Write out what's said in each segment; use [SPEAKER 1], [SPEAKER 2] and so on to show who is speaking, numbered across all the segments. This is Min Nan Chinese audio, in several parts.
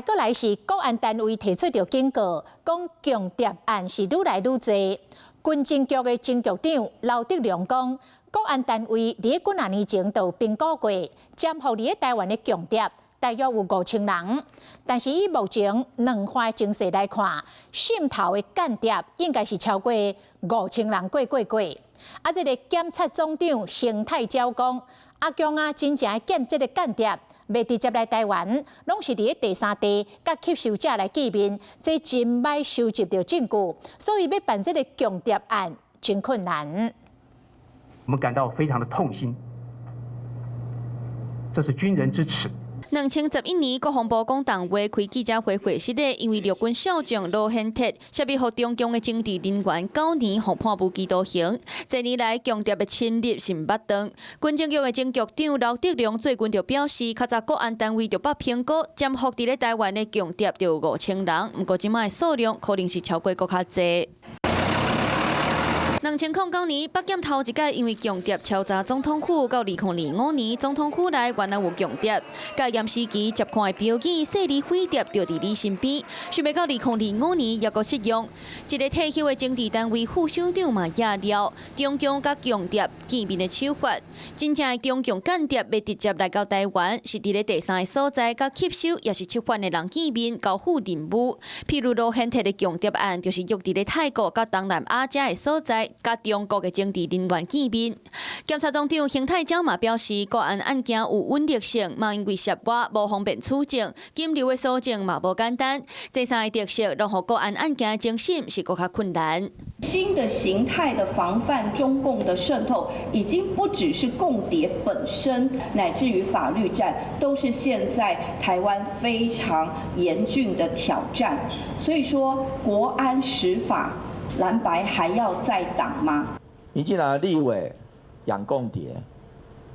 [SPEAKER 1] 閣來是國安單位提出著警告，講共諜案是愈來愈濟。軍情局的前局長劉德良講，國安單位佇咧幾若年前就有評估過，潛伏佇咧台灣的共諜大約有5000人，但是以目前兩岸情勢來看，滲透的間諜應該是超過五千人過過過。啊，這個檢察總長邢泰昭講，阿共啊，真正的間這個間諜袂直接來台灣，攏是佇咧第三地佮吸收者來見面，這真歹收集著證據，所以欲辦這個共諜案真困難。
[SPEAKER 2] 我們感到非常的痛心，這是軍人之恥。
[SPEAKER 3] 2011年，國防部講重話開記者會會時咧，因為陸軍少將羅顯鐵涉予中共的情治人員9年，予判無期徒刑。這年來，共諜的侵入是毋捌斷。軍情局的前局長劉德良最近就表示，較早國安單位就捌評估，潛伏佇咧台灣的共諜就有五千人，毋過這擺的數量可能是超過閣較濟。2009年，北檢頭一擺因為共諜抄查總統府，到2025年總統府內原來有共諜。戒嚴時期接看的表演，細膩飛碟就佇你身邊。想袂到2025年猶閣適用。一个退休的情治單位副首長嘛也料，中共佮共諜見面的手法，真正的中共間諜欲直接來到台灣，是佇咧第三个所在，佮吸收抑是策反的人見面，交付任務。譬如羅顯鐵的共諜案，就是約佇咧泰國佮東南亞遮的所在，佮中國的情治人員見面。檢察總長邢泰昭嘛表示，國安案件有穩定性，嘛因為涉外無方便取證，金流的搜證嘛無簡單。這三个特色，攏予國安案件偵審是閣較困難。
[SPEAKER 4] 新的形態的防範中共的滲透，已經不只是共諜本身，乃至於法律戰，都是現在台灣非常嚴峻的挑戰。所以說，國安釋法，藍白還要再擋嗎？
[SPEAKER 5] 民進黨的立委養共諜，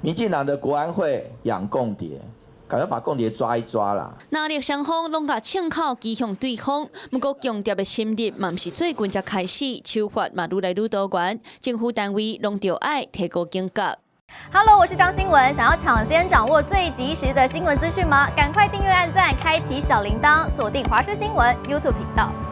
[SPEAKER 5] 民進黨的國安會養共諜，趕快把共諜抓一抓啦！
[SPEAKER 3] 藍綠雙方攏共槍口指向對方，毋過共諜的侵入嘛毋是最近才開始，手法嘛愈來愈多元，政府單位攏著愛提高警覺。
[SPEAKER 6] Hello，我是張新文，想要搶先掌握最及時的新聞資訊嗎？趕快訂閱、按讚、開啟小鈴鐺，鎖定華視新聞 YouTube 頻道。